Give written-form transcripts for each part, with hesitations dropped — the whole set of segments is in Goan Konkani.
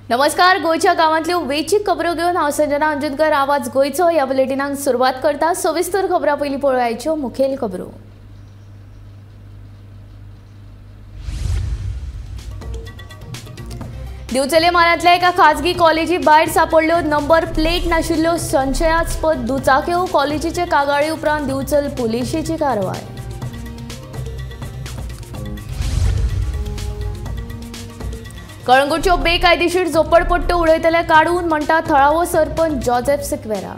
नमस्कार, गोंयच्या गांवांतल्यो वेचीक खबरो घेवन हांव संजना अंजुनकर आवाज गोंयचो ह्या बुलेटिनाक सुरवात करता। सविस्तर खबरां पयलीं पळोवयाच्यो मुखेल खबरो। दिवचले म्हालांतल्या एका खाजगी कॉलेजी भायर सापडल्यो नंबर प्लेट नाशिल्ल्यो संशयास्पद दुचाक्यो। कॉलेजीचे कागाळी उपरांत दिवचल पुलिशेची कारवाय। कळंगूटच्यो बेकायदेशीर झोपडपट्ट्यो उडयतले काडून म्हणटा थळावो सरपंच जोसेफ सिक्वेरा।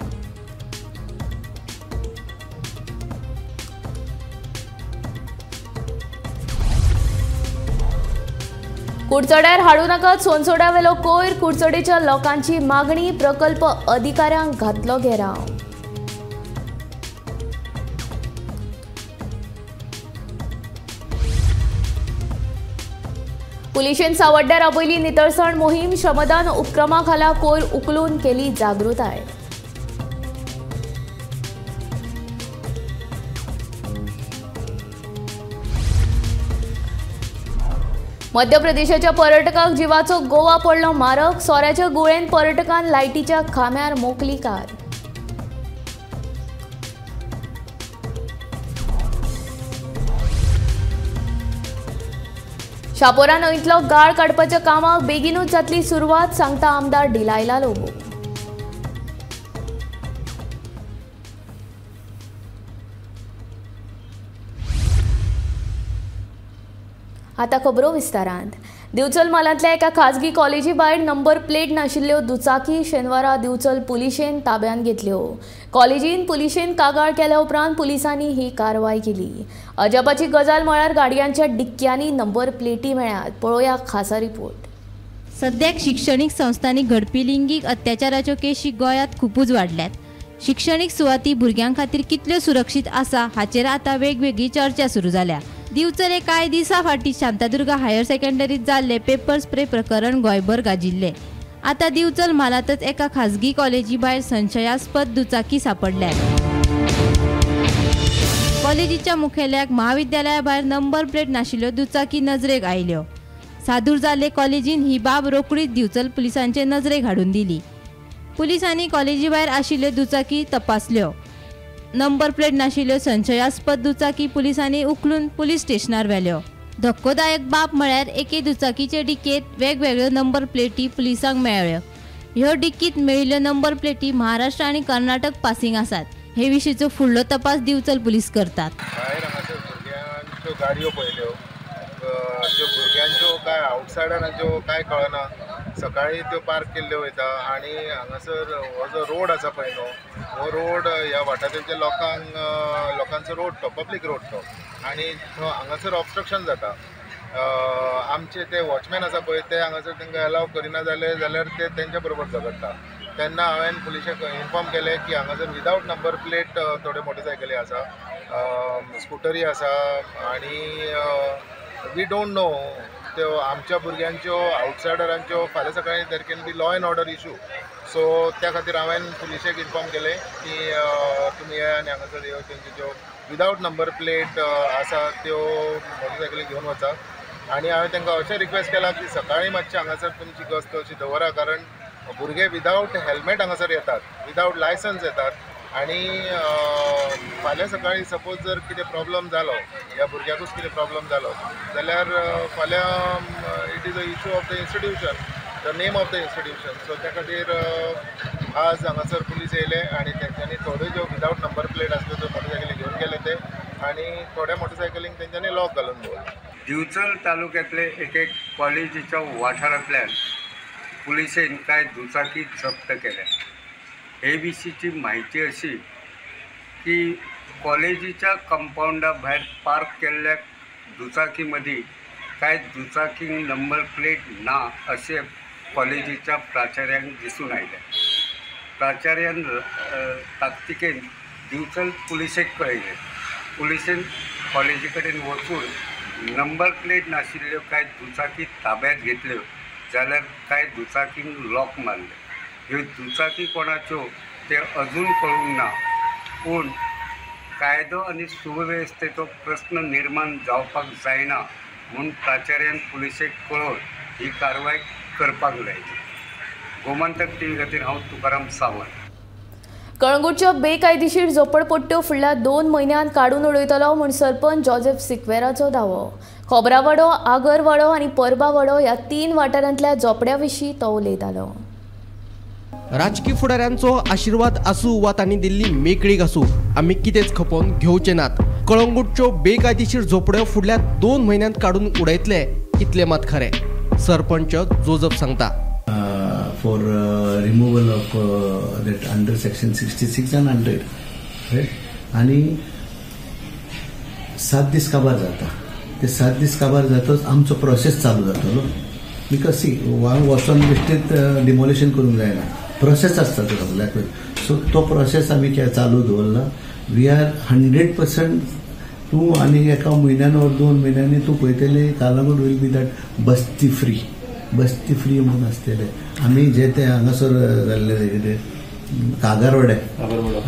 कुडचड्यार हाडूं नाकात सोनसोड्यावेलो कोयर, कुडचडेच्या लोकांची मागणी, प्रकल्प अधिकाऱ्यांक घातलो घेराव। पुलिशेन सावड्ड्यार राबयली नितळसाण मोहीम, श्रमदान उपक्रमा खाला कोयर उखलून केली जागृताय। मध्य प्रदेशाच्या पर्यटकाक जिवाचो गोवा पडलो मारक, सोऱ्याच्या गुळेन पर्यटकान लायटीच्या खांब्यार मोखली कार। शापोरा न्हंयतलो गाळ काडपाच्या कामाक बेगीनूच जातली सुरवात, सांगता आमदार डिलायला लोबो। आता खबरो विस्तारांत। दिवचल म्हालांतल्या एका खाजगी कॉलेजी भायर नंबर प्लेट नाशिल्ल्यो दुचाकी शेनवारा दिवचल पुलिशेन ताब्यांत घेतल्यो। कॉलेजीन पुलिशेन कागाळ केल्या उपरांत पुलिसांनी ही कारवाय केली। अजापाची गजाल म्हळ्यार गाडयांच्या डिक्क्यांनी नंबर प्लेटी मेळ्ळ्यात। पळोवया खासा रिपोर्ट। सद्याक शिक्षणीक संस्थांनी घडपी लिंगीक अत्याचाराच्यो केशी गोंयांत खुबूच वाडल्यात। शिक्षणीक सुवाती भुरग्यां खातीर कितल्यो सुरक्षीत आसा हाचेर आतां वेगवेगळी चर्चा सुरू जाल्या। दिवचले कांय दिसां फाटीं शांतादुर्गा हायर सेकंडरीत जाल्ले पेपर स्प्रे प्रकरण गोंयभर गाजिल्ले। आतां दिवचल म्हालांतच एका खाजगी कॉलेजी भायर संशयास्पद दुचाकी सापडल्यात। कॉलेजीच्या मुखेल्याक महाविद्यालया भायर नंबर प्लेट नाशिल्ल्यो दुचाकी नजरेक आयल्यो। सादूर जाल्ले कॉलेजीन ही बाब रोखडीच दिवचल पुलिसांचे नजरेक हाडून दिली। पुलिसांनी कॉलेजी भायर आशिल्ल्यो दुचाकी तपासल्यो। नंबर प्लेट नाशिल्ल्यो संशयास्पद दुचाकी पुलिसांनी उखलून पुलीस स्टेशनार व्हेल्यो। धक्कोदायक बाब म्हळ्यार एके दुचाकीचे डिकेंत वेगवेगळ्यो नंबर प्लेटी पुलिसांक मेळ्ळ्यो। ह्यो डिकींत मेळिल्ल्यो नंबर प्लेटी महाराष्ट्र आनी कर्नाटक पासिंग आसात। हे विशींचो फुडलो तपास दिवचल पुलीस करतात। भायर हांगासर भुरग्यांच्यो गाडयो पळयल्यो, त्यो भुरग्यांच्यो काय आवटसायडरांच्यो काय कळना, सकाळी त्यो पार्क केल्ल्यो वयता। आनी हांगासर हो जो रोड आसा पळय न्हू, हो रोड ह्या वाठारांतल्या लोकांक लोकांचो रोड तो, पब्लीक रोड तो, आनी हांगासर ऑब्स्ट्रक्शन जाता। आमचे ते वॉचमॅन आसा पळय ते हांगासर तांकां एलाव करिना जाले जाल्यार ते तेंच्या बरोबर झगडटा। तेन्ना हांवें पुलिशेक इन्फॉर्म केलें की हांगासर विदावट नंबर प्लेट थोड्यो मोटरसायकली आसा, स्कुटरी आसा, आनी we don't know त्यो आमच्या भुरग्यांच्यो आवटसायडरांच्यो फाल्यां सकाळीं there can be law and order issue. So त्या खातीर हांवें पुलिशेक इन्फॉर्म केलें की तुमी येया आनी हांगासर ह्यो तेंच्यो ज्यो विदावट नंबर प्लेट आसा त्यो मोटरसायकली घेवन वचा। आनी हांवें तांकां अशें रिक्वेस्ट केलां की सकाळीं मातशें हांगासर तुमची गस्त अशी दवरा, कारण भुरगे विदावट हेल्मेट हांगासर येतात, विदावट लायसन्स येतात, आनी फाल्यां सकाळीं सपोज जर कितें प्रॉब्लम जालो, ह्या भुरग्याकूच कितें प्रॉब्लम जालो जाल्यार फाल्यां it is a issue of the institution, the name of the institution. So त्या खातीर आज हांगासर पुलीस येयले आनी तेंच्यांनी थोड्यो ज्यो विदावट नंबर प्लेट आसल्यो त्यो मोटरसायकली घेवन गेले ते, आनी थोड्या मोटरसायकलींक तेंच्यांनी लॉक घालून दवरलें। दिवचल तालुक्यांतले एक एक कॉलेजीच्या वाठारांतल्यान पुलिसेन कांय दुचाकी जप्त केल्या। हे विशींची म्हायती अशी की कॉलेजीच्या कंपावंडा भायर पार्क केल्ल्या दुचाकी मदीं कांय दुचाकींक नंबर प्लेट ना अशें कॉलेजीच्या प्राचार्यांक दिसून आयलें। प्राचार्यान ताकतिकेन दिवचल पुलिसेक कळयलें। पुलिसेन कॉलेजी कडेन वचून नंबर प्लेट नाशिल्ल्यो कांय दुचाकी ताब्यांत घेतल्यो जाल्यार कांय दुचाकींक लॉक मारले। ह्यो दुचाकी कोणाच्यो ते अजून कळूंक ना, पूण कायदो आनी सुवेवस्थेचो प्रस्न निर्माण जावपाक जायना म्हूण प्राचार्यान पुलिसेक कळोवन ही कारवाय करपाक लायली। गोमंतक टीव्ही खातीर हांव तुकाराम सावंत. कळंगूटच्यो बेकायदेशीर झोपडपट्ट्यो फुडल्या 2 म्हयन्यांत काडून उडयतलो म्हूण सरपंच जोसेफ सिक्वेराचो दावो. खोबरावाडो, आगरवाडो आनी परबावाडो ह्या 3 वाठारांतल्या झोपड्या विशीं तो उलयतालो. राजकी फुडाऱ्यांचो आशिर्वाद आसूं वा तांणी दिल्ली मेकळीक आसूं, आमी कितेंच खपोवन घेवचे नात. कळंगूटच्यो बेकायदेशीर झोपड्यो फुडल्या 2 म्हयन्यांत काडून उडयतले इतलें मात खरें, सरपंच जोजफ सांगता. For removal of that under section 66 and 100, right? आणि 7 दीस काबार जाता, ते 7 दीस काबार जातच आमचो प्रोसेस चालू जातलो. Because सी वचोन बेश्टेच डिमोलिशन करूंक जायना, प्रोसेस आसता तो सगल्याक. सो तो प्रोसेस आमी चालू दवरला. We are 100% तूं आनी एका म्हयन्यान ओर 2 म्हयन्यांनी तूं पळयतले Calangute will be that Basti free, Basti free म्हणून आसतले. आमी जे ते हांगासर जाल्ले कितें कागारवाडे,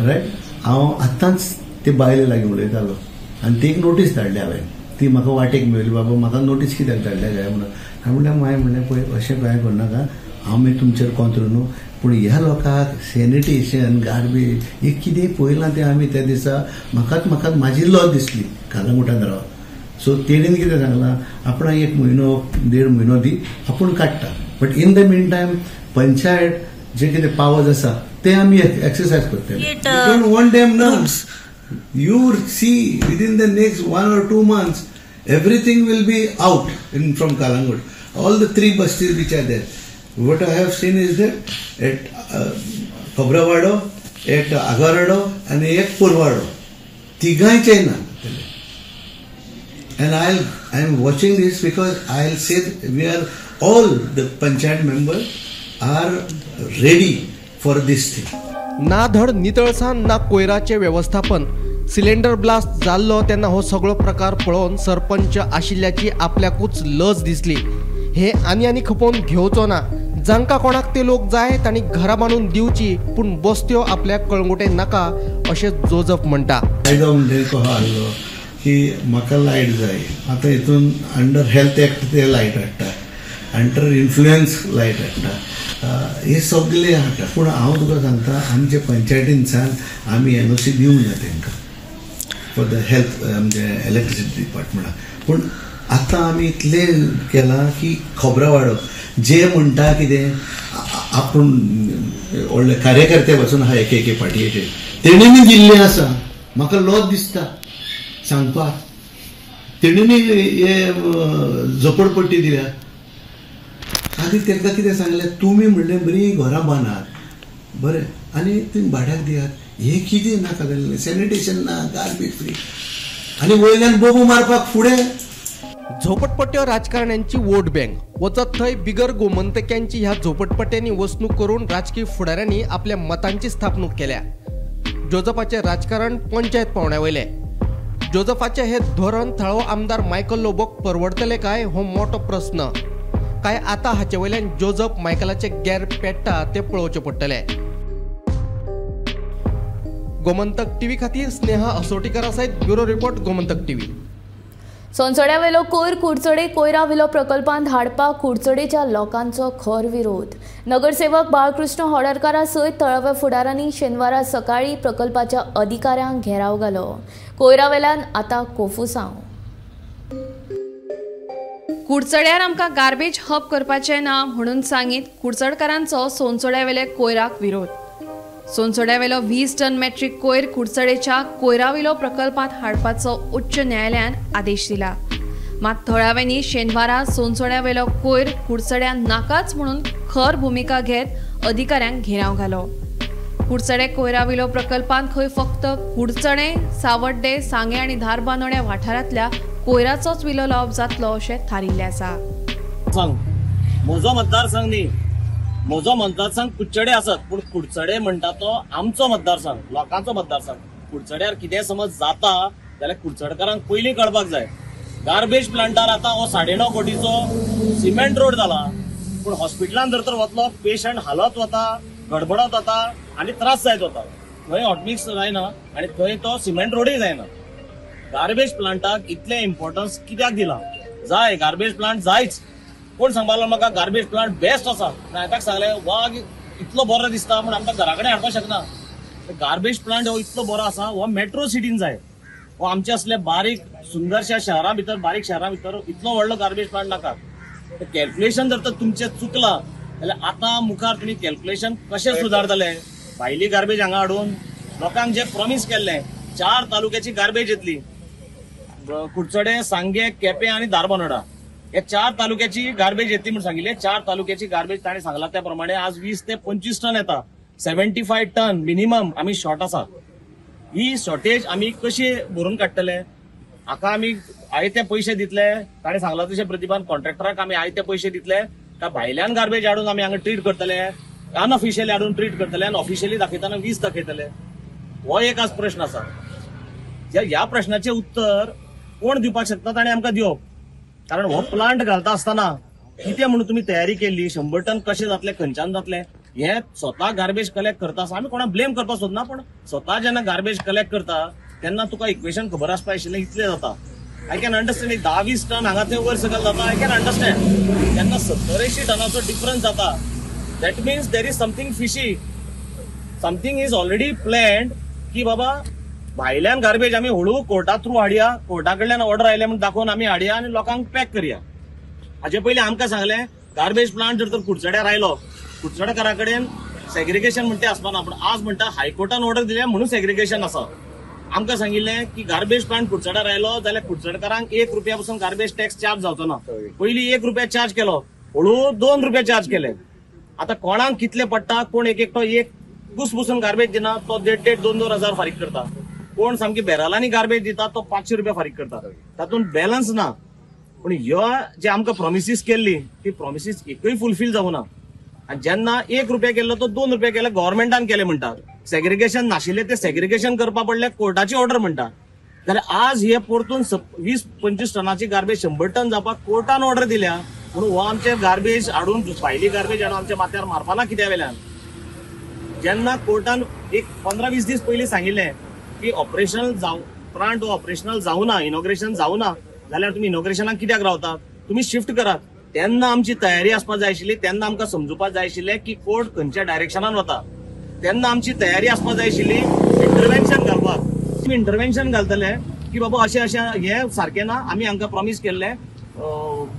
रायट, हांव आतांच ते बायले लागीं उलयतालो आनी ती एक नोटीस धाडली हांवें, ती म्हाका वाटेक मेळ्ळी, बाबा म्हाका नोटीस कित्याक धाडल्या काय म्हणून. हांवें म्हणलें माय, म्हणलें पळय अशें कांय करनाका, आमी तुमचेर कोंत्र न्हू, पूण ह्या लोकांक सॅनिटेशन गार्बेज हें कितें पळयलां तें आमी त्या दिसा म्हाकाच म्हाका म्हाजी लॉ दिसली कालांगुटान राव. सो तेणेन कितें सांगलां, आपणाक 1 म्हयनो 1.5 म्हयनो दी, आपूण काडटा, but in the mean time panchayat जे कितें पावर्स आसा ते आमी एक्सरसायज करतले. Don't want them ना. You see within the next 1 or 2 months everything will be out in from Calangute, all the 3 bastis which are there. What I have seen is that at Khobrawado, at Agarwado आनी एक पुरवाडो, तिगांयचेय ना. And I am watching this because I'll say we are all the panchayat members are ready for this thing. ना धड नितळसाण ना कोयराचें व्यवस्थापन. सिलेंडर ब्लास्ट जाल्लो तेन्ना हो सगळो प्रकार पळोवन सरपंच आशिल्ल्याची आपल्याकूच लज दिसली. हे आनी आनी खपोवन घेवचो ना. जांकां कोणाक ते लोक जाय तांणी घरां बांदून दिवची, पूण बस्त्यो आपल्याक कळंगुटे नाका अशें जोजफ म्हणटा. की म्हाका लायट जाय आतां हितून अंडर हेल्थ एक्ट ते लायट हाडटा, अंडर इन्फ्लुयन्स लायट हाडटा, हे सगळे हाडटा. पूण हांव तुका सांगता, आमचे पंचायतीनसान आमी एनओसी दिवंक ना तांकां फॉर the health आमचे इलेक्ट्रिसिटी डिपार्टमेंटाक. पूण आतां आमी इतलें केलां की खोबरावाडो जे म्हणटा कितें आपूण व्हडले कार्यकर्ते पासून आहा एके एके पार्टयेचे, तेणेन दिल्लें आसा. म्हाका लॉज दिसता सांगपाक, तेणेन हे झोपडपट्टी दिल्या. आनी तांकां कितें सांगलें, तुमी म्हणलें बरीं घरां बांदात बरें आनी तुमी भाड्याक दियात, हें कितें नाका जाल्लें, सॅनिटेशन ना, गार्बेज फ्री, आनी वयल्यान बोबो मारपाक फुडें. झोपडपट्ट्यो राजकारण्यांची वोट बँक. वचत थंय बिगर गोमंतक्यांची ह्या झोपडपट्ट्यांनी वसणूक करून राजकीय फुडाऱ्यांनी आपल्या मतांची स्थापणूक केल्या. जोजफाचें राजकारण पंचायत पावंड्या वयलें. जोजफाचें हें धोरण थळावो आमदार मायकल लोबोक परवडतलें काय हो मोठो प्रस्न. काय आतां हाचे वयल्यान जोजफ मायकलाचे गैर पेट्टा तें पळोवचें पडटलें. गोमंतक टीव्ही खातीर स्नेहा असोटीकरा सयत ब्युरो रिपोर्ट, गोमंतक टीव्ही. सोनसड्यावेलो कोयर कुडचडे कोयरा विलो प्रकल्पांत हाडपाक कुडचडेच्या लोकांचो खर विरोध. नगरसेवक बाळकृष्ण होडरकारा सयत थळाव्या फुडारांनी शेनवारा सकाळी प्रकल्पाच्या अधिकाऱ्यांक घेराव घालो. कोयरावेल्यान आतां कोफुसांव. कुडचड्यार आमकां गार्बेज हब करपाचें ना म्हणून सांगीत कुडचडकारांचो सोनसड्यावेले कोयराक विरोध. सोनसड्यावेलो 20 टन मेट्रीक कोयर कुडचडेच्या कोयराविलो प्रकल्पांत हाडपाचो उच्च न्यायालयान आदेश दिला. मात थळाव्यांनी शेनवारा सोनसड्यावेलो कोयर कुडचड्यान नाकाच म्हणून खर भुमिका घेत अधिकाऱ्यांक घेराव घालो. कुडचडे कोयराविलो प्रकल्पांत खंय फक्त कुडचडे, सावड्डे, सांगें आनी धारबांदोड्या वाठारांतल्या कोयराचोच विलो लावप जातलो अशें थारिल्लें आसा. म्हजो मतदारसंघ न्ही, म्हजो मतदारसंघ कुडचडे आसत, पूण कुडचडे म्हणटा तो आमचो मतदारसंघ, लोकांचो मतदारसंघ. कुडचड्यार कितें समज जाता जाल्यार कुडचडकारांक पयलीं कळपाक जाय. गार्बेज प्लांटार आतां हो 9.5 कोटीचो सिमेंट रोड जाला, पूण हॉस्पिटलान जर तर वतलो पेशंट हालत वता, गडबडत वता आनी त्रास जायत वता. थंय हॉटमिक्स जायना आनी थंय तो सिमेंट रोडूय जायना. गार्बेज प्लांटाक इतलें इम्पॉर्टन्स कित्याक दिलां? जाय गार्बेज प्लांट जायच, कोण सांगपाक लागलो म्हाका गार्बेज प्लांट बेस्ट आसा. हांवें ताका सांगलें वाग इतलो बरो दिसता पूण आमकां घरा कडेन हाडपाक शकना. गार्बेज प्लांट हो इतलो बरो आसा, हो मेट्रो सिटीन जाय. हो आमचे असले बारीक सुंदरश्या शहरां भितर, बारीक शहरां भितर इतलो व्हडलो गार्बेज प्लांट नाका. कॅल्क्युलेशन जर तर तुमचें चुकलां जाल्यार आतां मुखार तुमी कॅल्क्युलेशन कशें सुदारतले? भायली गार्बेज हांगा हाडून लोकांक जे प्रॉमीस केल्लें 4 तालुक्याची गार्बेज येतली, कुडचडे, सांगे, केपें आनी धारबानोडा, हे 4 तालुक्याची गार्बेज येतली म्हूण सांगिल्लें. 4 तालुक्याची गार्बेज ताणें सांगला त्या प्रमाणे आज 20 ते 25 टन येता. 75 टन मिनिमम आमी शॉर्ट आसा. ही शॉर्टेज आमी कशी भरून काडटले? हाका आमी आयते पयशे दितले, ताणें सांगला तशें प्रतिभान कॉन्ट्रॅक्टराक आमी आयते पयशे दितले काय भायल्यान गार्बेज हाडून आमी हांगा ट्रीट करतले, अनऑफिशियली हाडून ट्रीट करतले आनी ऑफिशियली दाखयतना 20 दाखयतले? हो एक आज प्रश्न आसा. ह्या प्रश्नाचें उत्तर कोण दिवपाक शकता ताणें आमकां दिवप. कारण हो प्लांट घालता आसतना कितें म्हणून तुमी तयारी केल्ली, 100 टन कशें जातलें, खंयच्यान जातलें, हे स्वता गार्बेज कलेक्ट करता आसतना आमी कोणाक ब्लेम करपाक सोदना, पूण स्वता जेन्ना गार्बेज कलेक्ट करता तेन्ना तुका इक्वेशन खबर आसपा आशिल्लें इतलें जाता. I can understand एक 10-20 टन हांगा थंय वयर सकयल जाता, I can understand. तेन्ना 70-80 टनाचो डिफरन्स जाता, that means there is something fishy, something is already planned की बाबा भायल्यान गार्बेज आमी हळू कोर्टा थ्रू हाडया, कोर्टा कडल्यान ऑर्डर आयले म्हूण दाखोवन आमी हाडया आनी लोकांक पॅक करया. हाजे पयलीं आमकां सांगलें गार्बेज प्लांट जर तर कुडचड्यार आयलो, कुडचडेकारा कडेन सेग्रिगेशन म्हणटा आसपाना, पूण आज म्हणटा हायकोर्टान ऑर्डर दिल्या म्हणून सेग्रिगेशन आसा. आमकां सांगिल्लें की गार्बेज प्लांट कुडचड्यार आयलो जाल्यार कुडचडकारांक 1 रुपया पसून गार्बेज टॅक्स चार्ज जावचो ना. पयलीं 1 रुपया चार्ज केलो, हळू 2 रुपया चार्ज केले. आतां कोणाक कितले पडटा, कोण एक एकटो एक कुस बसून गार्बेज दिना तो 1,500-1,500 2-2 हजार फारीक करता, कोण सामकी बॅरलांनी गार्बेज दिता तो 500 रुपया फारीक करता, तातूंत बॅलन्स ना. पूण ह्यो जे आमकां प्रॉमिसीस केल्ली ती प्रॉमिसीस एकूय फुलफील जावना. आनी जेन्ना 1 रुपया केल्लो तो 2 रुपया केले गव्हर्मेंटान केले म्हणटा, सेग्रिगेशन नाशिल्लें ते सेग्रिगेशन करपा पडलें, कोर्टाची ऑर्डर म्हणटा. जाल्यार आज हे परतून 20-25 टनाची गार्बेज 100 टन जावपाक कोर्टान ऑर्डर दिल्या, म्हणून हो आमचे गार्बेज हाडून भायली गार्बेज हाडून आमच्या माथ्यार मारपाना कित्या वेल्यान? जेन्ना कोर्टान एक 15-20 दीस पयलीं सांगिल्लें की ऑपरेशनल जावं प्लांट ऑपरेशनल जावना, इनॉग्रेशन जावना जाल्यार तुमी इनॉग्रेशनाक कित्याक रावतात, तुमी शिफ्ट करात. तेन्ना आमची तयारी आसपाक जाय आशिल्ली, तेन्ना आमकां समजुपाक जाय आशिल्लें की कोर्ट खंयच्या डायरेक्शनान वता, तेन्ना आमची तयारी आसपाक जाय आशिल्ली इंटरवेन्शन घालपाक. तुमी इंटरवेन्शन घालतले की बाबा अशें अशें हें सारकें ना, आमी हांकां प्रॉमीस केल्लें,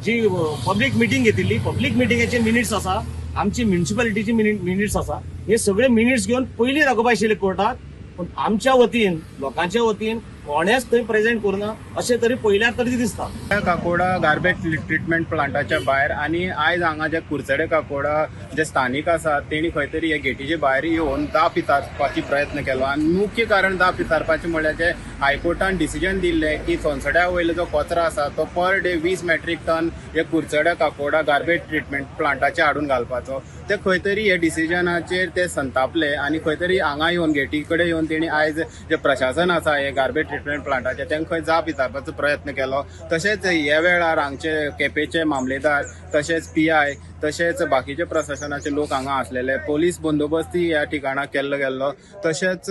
जी पब्लीक मिटींग घेतिल्ली, पब्लीक मिटिंगेचे मिनिट्स आसा, आमची म्युनिसिपालिटीची मिनिट्स आसा, हे सगळे मिनिट्स घेवन पयलीं दाखोवपा आशिल्ले कोर्टाक. पूण आमच्या वतीन, लोकांच्या वतीन कोणेच थंय प्रेजेंट करूना अशें तरी पयल्यार तरी दिसता. काकोडा गार्बेज ट्रिटमेंट प्लांटाच्या भायर आनी आयज हांगा जे कुडचडे काकोडा जे स्थानीक आसा तेणी खंय तरी हे गेटीचे भायर येवन दाप विचारपाची प्रयत्न केलो. आनी मुख्य कारण दाप विचारपाचें म्हणल्यार जे हायकोर्टान डिसिजन दिल्लें की सोनसड्या वयलो जो कचरो आसा तो पर डे 20 मेट्रीक टन हे कुडचडे काकोडा गार्बेज ट्रिटमेंट प्लांटाचे हाडून घालपाचो, ते खंय तरी हे डिसिजनाचेर ते संतापले आनी खंय तरी हांगा येवन गेटी कडेन येवन तेणी आयज जे प्रशासन आसा हे गार्बेज ट्रिटमेंट प्लांटाचे तांकां खंय जाप विचारपाचो प्रयत्न केलो. तशेंच ह्या वेळार हांगचे केपेंचे मामलेदार, तशेंच PI, तशेंच बाकीचे प्रशासनाचे लोक हांगा आसलेले, पोलीस बंदोबस्तूय ह्या ठिकाणाक केल्लो गेल्लो. तशेंच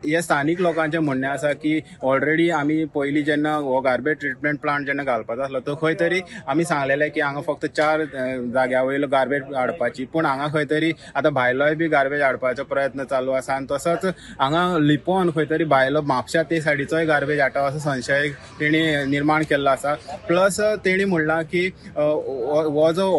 हे स्थानीक लोकांचें म्हणणें आसा की ऑलरेडी आमी पयलीं जेन्ना हो गार्बेज ट्रिटमेंट प्लांट जेन्ना घालपाचो आसलो तो खंय तरी आमी सांगलेलें की हांगा फक्त 4 जाग्या वयलो गार्बेज हाडपाची, पूण हांगा खंय तरी आतां भायलोय बी गार्बेज हाडपाचो प्रयत्न चालू आसा आनी तसोच हांगा लिपोवन खंय तरी भायलो म्हापशा ते सायडीचोय गार्बेज हाडटा असो संशय तेणी निर्माण केल्लो आसा. प्लस तेणी म्हणलां की हो जो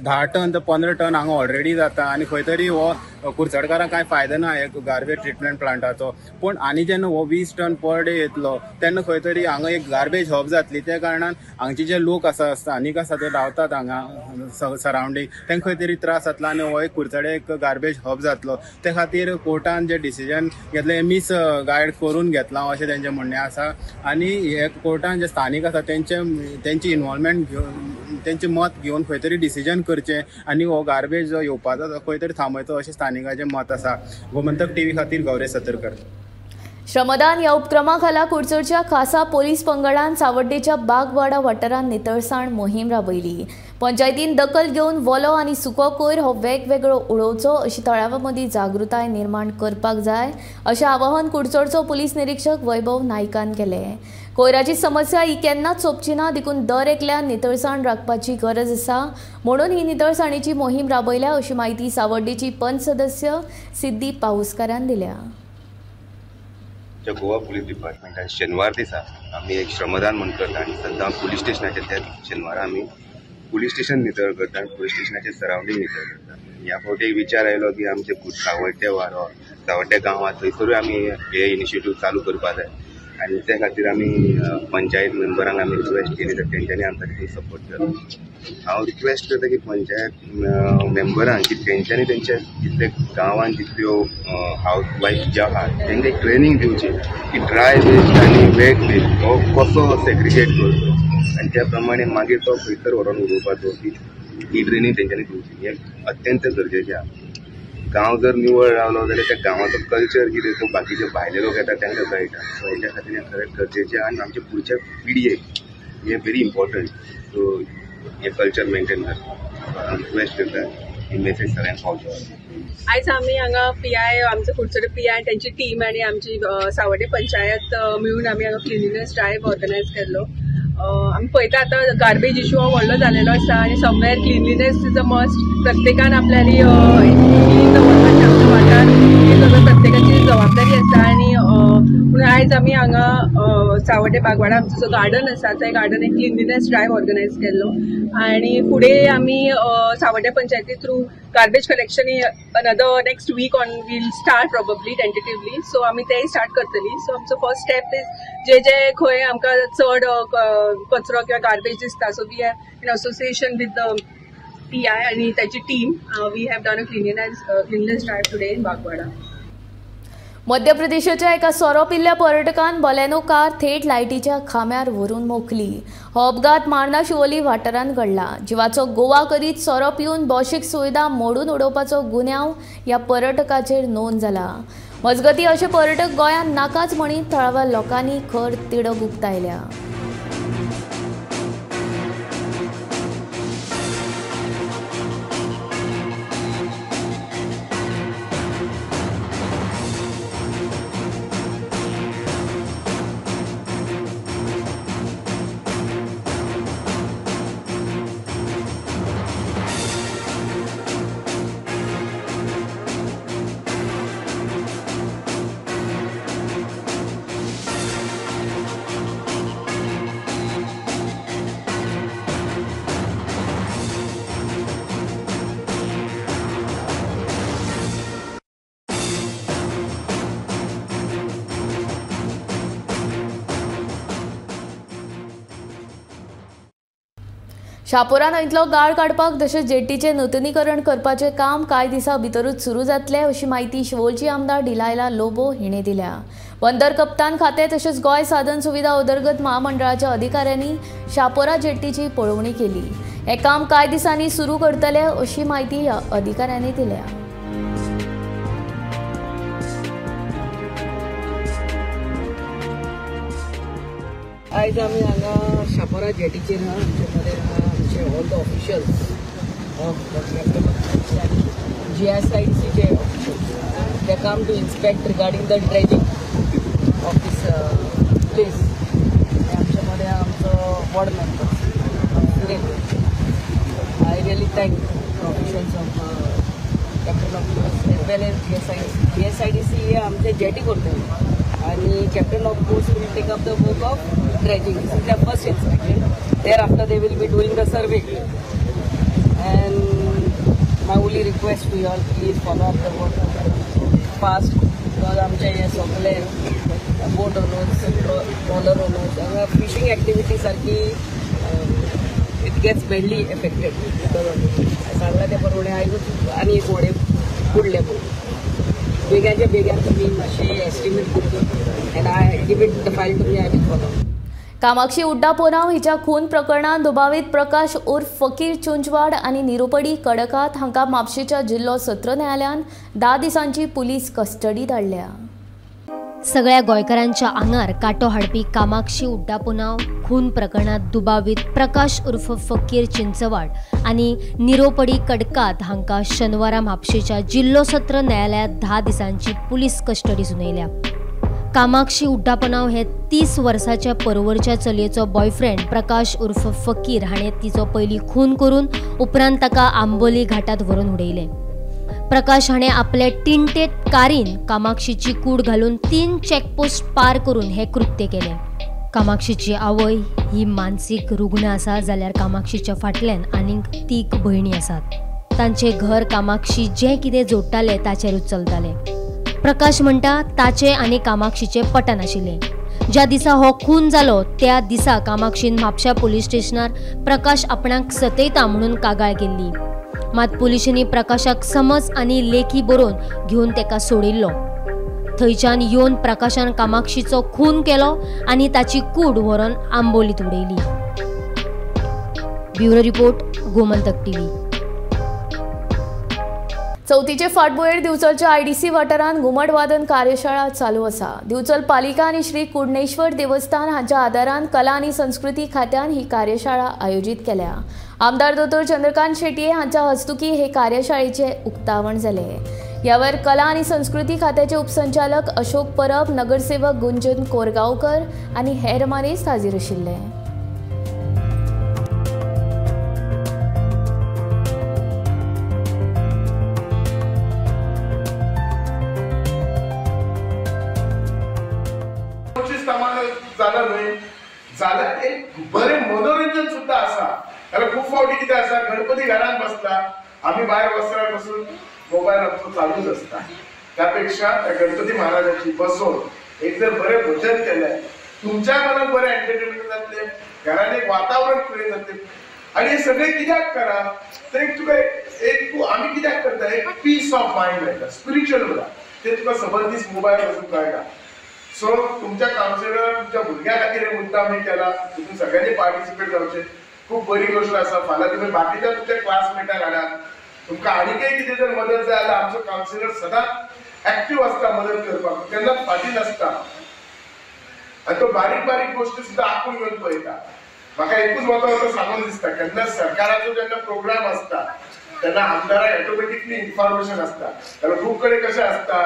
10 टन ते 15 टन हांगा ऑलरेडी जाता आनी खंय तरी हो कुडचडकारांक कांय फायदो ना हे गार्बेज ट्रिटमेंट प्लांटाचो, पूण आनी जेन्ना हो 20 टन पर डे येतलो तेन्ना खंय तरी हांगा एक गार्बेज हब जातली. त्या कारणान हांगचे जे लोक आसा, स्थानीक आसा, ते रावतात हांगा सरावंडींग, तांकां खंय तरी त्रास जातलो आनी हो एक कुडचडे एक गार्बेज हब जातलो. ते खातीर कोर्टान जे डिसिजन घेतलें मिस गायड करून घेतलां अशें तेंचें म्हणणें आसा. आनी हे कोर्टान जे स्थानीक आसा तेंची इनवॉल्वमेंट घेवन, तेंचें मत घेवन खंय तरी डिसिजन करचें आनी हो गार्बेज जो येवपाचो तो खंय तरी थांबयचो अशें स्थानिकाचें मत आसा. गोमंतक टीव्ही खातीर गौरेश सतरकर. श्रमदान ह्या उपक्रमा खाला कुडचडच्या खासा पोलीस पंगडान सावड्डेच्या बागवाडा वाठारांत नितळसाण मोहीम राबयली. पंचायतीन दखल घेवन वोलो आनी सुको कोयर हो वेगवेगळो उडोवचो अशी थळाव्यां मदीं जागृताय निर्माण करपाक जाय अशें आवाहन कुडचडचो पुलीस निरीक्षक वैभव नायकान केलें. कोयराची समस्या ही केन्नाच सोंपची ना, देखून दर एकल्यान नितळसाण राखपाची गरज आसा म्हणून ही नितळसाणीची मोहीम राबयल्या अशी म्हायती सावड्डेची पंच सदस्य सिद्धी पाऊसकारान दिल्या. गोवा पुलीस डिपार्टमेंटान शेनवार दिसा आमी एक श्रमदान म्हूण करता आनी सद्दां पुलीस स्टेशनाचेर त्या शेनवारा आमी पुलीस स्टेशन नितळ करता आनी पुलीस स्टेशनाचे सरावंडींग नितळ करता. ह्या फावटी एक विचार आयलो की आमचे सावड्डे वारो सावड्डे गांवांत थंयसरूय आमी हे इनिशिएटीव चालू करपा जाय आनी त्या खातीर आमी पंचायत मेंबरांक आमी रिक्वेस्ट केली तर तेंच्यांनी आमकां तितून सपोर्ट केलो. हांव रिक्वेस्ट करता की पंचायत मेंबरांक की तेंच्यांनी तेंच्या जितले गांवांत जितल्यो हावस वायफ ज्यो आहात तेंकां एक ट्रेनींग दिवची की ड्राय वेस्ट आनी वेट वेस्ट हो कसो सेग्रिगेट करचो आनी त्या प्रमाणे मागीर तो खंयसर व्हरोन उडोवपाचो ही ट्रेनींग तेंच्यांनी दिवची. हें अत्यंत गरजेचें आहा. गांव जर निवळ रावलो जाल्यार त्या गांवाचो कल्चर कितें तो बाकीचे भायले लोक येता तांकां कळटा. सो हेच्या खातीर हें खरेंच गरजेचें आनी आमच्या फुडच्या पिळगेक हें व्हेरी इम्पॉर्टंट. सो हें कल्चर मेंटेन करता हांव रिक्वेस्ट करता ही मेसेज सगळ्यांक पावची. आयज आमी हांगा पी I आमचो कुडचडे पी I तेंची टीम आनी आमची सावड्डे पंचायत मेळून आमी हांगा क्लिनिनेस ड्रायव्ह ऑर्गनायज केल्लो. आमी पळयता आतां गार्बेज इशू हो व्हडलो जालेलो आसा आनी somewhere cleanliness is a must. प्रत्येकान आपल्याली क्लीन दवरपाचें आमचो वाठार ही सगळें प्रत्येकाची जबाबदारी आसा आनी पूण आयज आमी हांगा सावड्डे बागवाडा आमचो जो गार्डन आसा त्या गार्डन एक क्लिनलीनेस ड्रायव्ह ऑर्गनायज केल्लो आनी फुडें आमी सावड्डे पंचायती through garbage collection another next week on we'll start probably tentatively. So आमी तेय स्टार्ट करतली. सो आमचो फर्स्ट स्टेप is जे जे खंय आमकां चड कचरो किंवा गार्बेज दिसता so we have in association with the PI आनी ताची team we have done a cleanliness drive today in Bagwada. मध्य प्रदेशाच्या एका सोरो पिल्ल्या पर्यटकान बलेनो कार थेट लायटीच्या खांब्यार व्हरून मोखली. हो अपघात मार्ना शिवोली वाठारांत घडला. जिवाचो गोवा करीत सोरो पिवन भौशीक सुविधा मोडून उडोवपाचो गुन्यांव ह्या पर्यटकाचेर नोंद जाला. मजगती अशे पर्यटक गोंयांत नाकाच म्हणीत थळाव्या लोकांनी खर तिडक उक्तायल्या. शापोरा न्हंयतलो गाळ काडपाक तशेंच जेट्टीचें नुतनीकरण करपाचें काम कांय दिसां भितरूच सुरू जातलें अशी म्हायती शिवोलची आमदार डिलायला लोबो हिणें दिल्या. बंदर कप्तान खातें तशेंच गोंय साधन सुविधा उदरगत महामंडळाच्या अधिकाऱ्यांनी शापोरा जेट्टीची पळोवणी केली. हें काम कांय दिसांनी सुरू करतले अशी म्हायती ह्या अधिकाऱ्यांनी दिल्या. आयज आमी हांगा शापोरा जेटीचेर आहा. आमचे मदें आहा आमचे all the officials of GSIDCचे officials. They come to inspect regarding the dredging of this place. आमचे मदें आमचो ward member Suren. I really thank the officials of captain of coast as well as GSIDC हे आमचे जेटी करतले आनी captain of coast will take up the work of dredging. This is their first inspection. Thereafter they will be doing the survey. And my only request to you all, please follow up the work fast because आमचे हे सगळे बोट ओनर्स, ट्रॉलर ओनर्स हांगा फिशींग एक्टिविटी सारकी it gets badly affected because of it. सांगला ते प्रमाणे आयजूच आनी एक व्हडें बुडलें म्हणून बेग्याच्या बेग्यान तुमी मातशें एस्टिमेट करता and I give it the file to me, I will follow. Kamakshi Udda Ponao हिच्या खून प्रकरणात दुबावीत प्रकाश उर्फ फकीर चुंचवाड आनी निरुपडी कडकात हांकां म्हापशेच्या जिल्लो सत्र न्यायालयान 10 दिसांची पुलीस कस्टडी धाडल्या. सगळ्या गोंयकारांच्या आंगार कांटो हाडपी कामाक्षी उड्डापुनाव खून प्रकरणात दुबावीत प्रकाश उर्फ फकीर चिंचवाड आनी निरोपडी कडकात हांकां शनवारा म्हापशेच्या जिल्लो सत्र न्यायालयात 10 दिसांची पुलीस कस्टडी सुनयल्या। कामाक्षी उड्डापनाव हे 30 वर्साच्या परवरच्या चलयेचो बॉयफ्रेंड प्रकाश उर्फ फकीर हाणें तिचो पयलीं खून करून उपरांत ताका आंबोली घाटात व्हरून उडयलें। प्रकाश हाणें आपले टिंटेड कारीन कामाक्षीची कूड घालून 3 चेकपोस्ट पार करून हे कृत्य केलें। कामाक्षीची आवय ही मानसीक रुग्ण आसा जाल्यार कामाक्षीच्या फाटल्यान आनीक 3 भयणी आसात। तांचे घर कामाक्षी जें कितें जोडटालें ताचेरूच चलतालें। प्रकाश म्हणटा ताचे आनी कामाक्षीचे पटनाशिल्लें। ज्या दिसा हो खून जालो त्या दिसा कामाक्षीन म्हापशा पुलीस स्टेशनार प्रकाश आपणाक सतयता म्हणून कागाळ केल्ली। मात पुलिसांनी प्रकाशाक समज आनी लेखी बरोवन घेवन तेका सोडिल्लो। थंयच्यान येवन प्रकाशान कामाक्षीचो खून केलो आनी ताची कूड व्हरून आंबोलीत उडयली। Bureau report, Gomantak TV. चवथीचे फाटभुंयेर दिवचलच्या आयडीसी वाठारांत घुमट वादन कार्यशाळा चालू आसा। दिवचल पालिका आनी श्री कुडणेश्वर देवस्थान हांच्या आदारान कला आनी संस्कृती खात्यान ही कार्यशाळा आयोजीत केल्या। आमदार दोतोर चंद्रकांत शेटये हांच्या हस्तुकी हे कार्यशाळेचे उक्तावण जाले। यावर कला आनी संस्कृती खात्याचे उपसंचालक अशोक परब, नगरसेवक गुंजन कोरगांवकर आनी हेर मानेस्त हाजीर आशिल्ले। जाल्यार एक बरें मनोरंजन सुद्दां आसा। जाल्यार खूब फावटी कितें आसा, गणपती घरान बसता, आमी भायर वस्त्रार बसून मोबायल आमचो चालूच आसता। त्या पेक्षा त्या गणपती महाराजाची बसून एक जर बरें भजन केलें, तुमच्या मनाक बरें एंटरटेनमेंट जातलें, घरान एक वातावरण क्रिएट जातलें। आनी हें सगळें कित्याक करा तर एक तुका एक तूं आमी कित्याक करता, एक पीस ऑफ मायंड मेळटा, स्पिरिच्युअल उरता, तें तुका सबंद दीस मोबायल बसून कळटा। सो तुमच्या कावन्सिलरान तुमच्या भुरग्यां खातीर हे मुद्दा आमी केला, तितून सगळ्यांनी पार्टिसिपेट जावचें, खूब बरी गोश्ट आसा। फाल्यां तुमी बाकीच्या तुमच्या क्लासमेटांक हाडात, तुमकां आनीकय कितें जर मदत जाय जाल्यार आमचो कावन्सिलर सदांच एक्टीव आसता मदत करपाक, केन्नाच फाटीं नासता आनी तो बारीक बारीक गोश्टी सुद्दां आपूण घेवन पळयता। म्हाका एकूच वता वता सांगून दिसता, केन्ना सरकाराचो जेन्ना प्रोग्राम आसता तेन्ना आमदाराक ऑटोमॅटिकली इन्फॉर्मेशन आसता। जाल्यार खूब कडेन कशें आसता,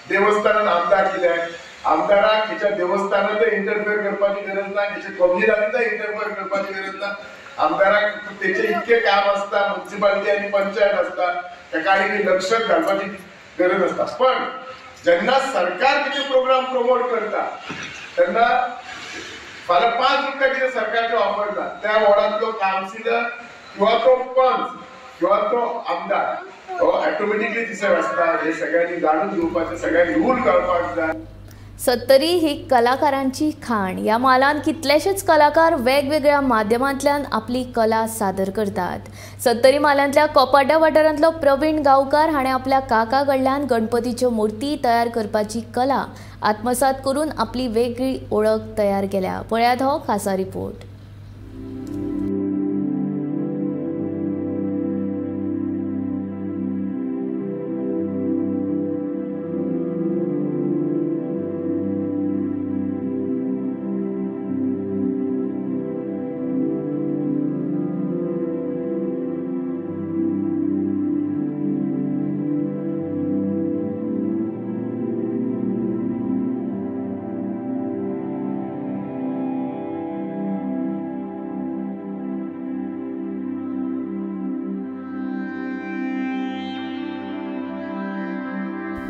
देवस्थानान आमदार कित्याक, आमदाराक हेच्या देवस्थानांत इंटरफेअर करपाची गरज ना, हेच्या कोमुनिदादींत इंटरफेअर करपाची गरज ना। आमदाराक तेचे इतके काम आसता, म्युनिसिपालिटी आनी पंचायत आसता, ताका आनी लक्ष घालपाची गरज आसता। पण जेन्ना सरकार कितें प्रोग्राम प्रमोट करता तेन्ना फाल्यां 5 रुपया कितें सरकारचे ऑफर ना, त्या वॉर्डांतलो कावन्सिलर किंवा तो पंच किंवा तो आमदार हो ऑटोमॅटिकली दिसत आसता। हे सगळ्यांनी जाणून घेवपाचें, सगळ्यांनी रूल कळपाक जाय। सत्तरी ही कलाकारांची खाण। ह्या म्हालांत कितलेशेच कलाकार वेगवेगळ्या माध्यमांतल्यान आपली कला सादर करतात। सत्तरी म्हालांतल्या कोपाड्या वाठारांतलो प्रवीण गांवकार हाणें आपल्या काका कडल्यान गणपतीच्यो मूर्ती तयार करपाची कला आत्मसात करून आपली वेगळी ओळख तयार केल्या। पळयात हो खासा रिपोर्ट।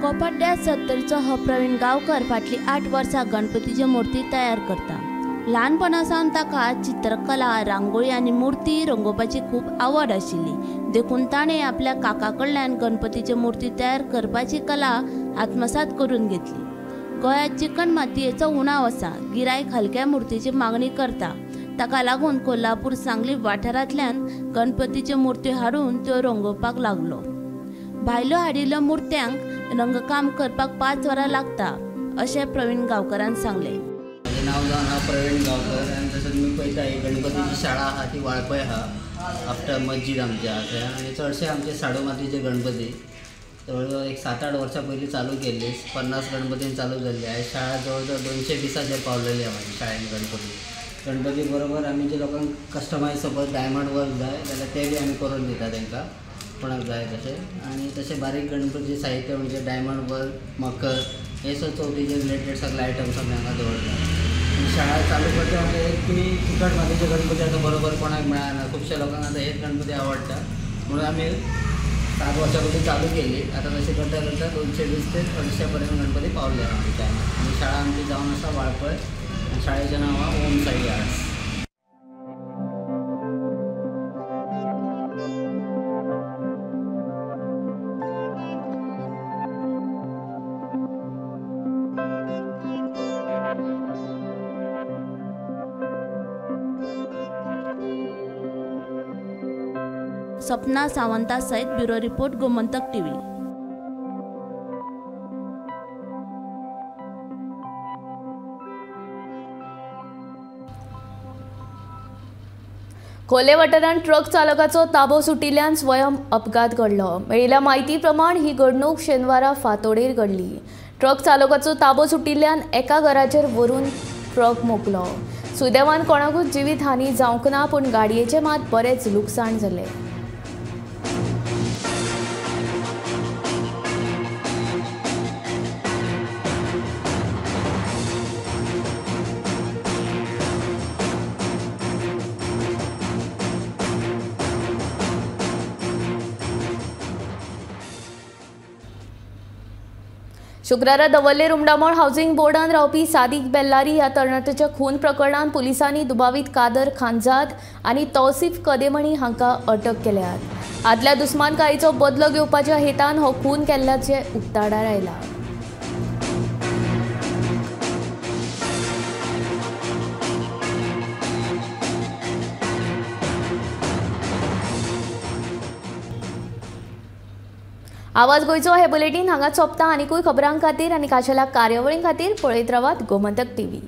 कोपाड्या सत्तरीचो हो प्रवीण गांवकर फाटलीं 8 वर्सां गणपतीची मूर्ती तयार करता। ल्हानपणा सावन ताका चित्रकला, रांगोळी आनी मूर्ती रंगोवपाची खूब आवड आशिल्ली, देखून ताणें आपल्या काका कडल्यान गणपतीची मूर्ती तयार करपाची कला आत्मसात करून घेतली। गोंयांत चिकण मातयेचो उणाव आसा, गिरायक हलक्या मूर्तीची मागणी करता, ताका लागून कोल्हापूर सांगली वाठारांतल्यान गणपतीच्यो मूर्ती हाडून त्यो रंगोवपाक लागलो। भायल्यो हाडिल्ल्या मूर्त्यांक रंगकाम करपाक 5 वरां लागता अशें प्रवीण गांवकरान सांगलें। म्हजें नांव जावन आहा प्रवीण गांवकर आनी तशेंच मी पळयता ही गणपतीची शाळा आहा ती वाळपय आहा, आफ्टर मस्जीद आमची आहा थंय, आनी चडशे आमचे साडू मातयेचे गणपती जवळ जवळ एक 7-8 वर्सां पयलीं चालू केल्ली. 50 गणपतीन चालू जाल्ली. आयज शाळा जवळ जवळ 220 पावलेली आहा म्हाजी शाळेन गणपती. गणपती बरोबर आमी जे लोकांक कस्टमायज सपोज डायमंड वर्क जाय जाल्यार ते बी आमी करून दिता तांकां कोणाक जाय तशें. आनी तशें बारीक गणपतीचें साहित्य म्हणजे डायमंड वर्क, मकर हे सगळें चवथीचे रिलेटेड सगळे आयटम्स आमी हांगा दवरता. शाळा चालू करता म्हणजे एक की चिकट मातयेचे गणपती आतां बरोबर कोणाक मेळना, खुबश्या लोकांक आतां हेच गणपती आवडटा म्हणून आमी 7 वर्सां पयलीं चालू केली. आतां तशें करता करता 220 ते 250 पर्यंत गणपती पावले आमच्या. आनी शाळा आमची जावन आसा वाळपय आनी शाळेचें नांव आहा ओम साई आर्ट्स. सपना सावंता सहित ब्युरो रिपोर्ट, गोमंतक टीव्ही. खोले वाठारांत ट्रक चालकाचो ताबो सुटिल्ल्यान स्वयं अपघात घडलो. मेळिल्ल्या म्हायती प्रमाण ही घडणूक शेनवारा फांतोडेर घडली. ट्रक चालकाचो ताबो सुटिल्ल्यान एका घराचेर व्हरून ट्रक मोकलो. सुदैवान कोणाकूच जिवीत हानी जावंक ना, पूण गाडयेचें मात बरेंच लुकसाण जालें. शुक्रारा दवर्ले रुमडामळ हावसिंग बोर्डान रावपी सादिक बेल्लारी ह्या तरणाट्याच्या खून प्रकरणांत पुलिसांनी दुबावीत कादर खानजाद आनी तौसिफ कदेमणी हांकां अटक केल्यात. आदल्या दुस्मानकायेचो बदलो घेवपाच्या हेतान हो खून केल्ल्याचें उक्ताडार आयलां. आवाज गोंयचो हे बुलेटीन हांगाच सोंपता. आनीकूय खबरां खातीर आनी खाशेल्या कार्यावळीं खातीर पळयत रावात गोमंतक टीव्ही.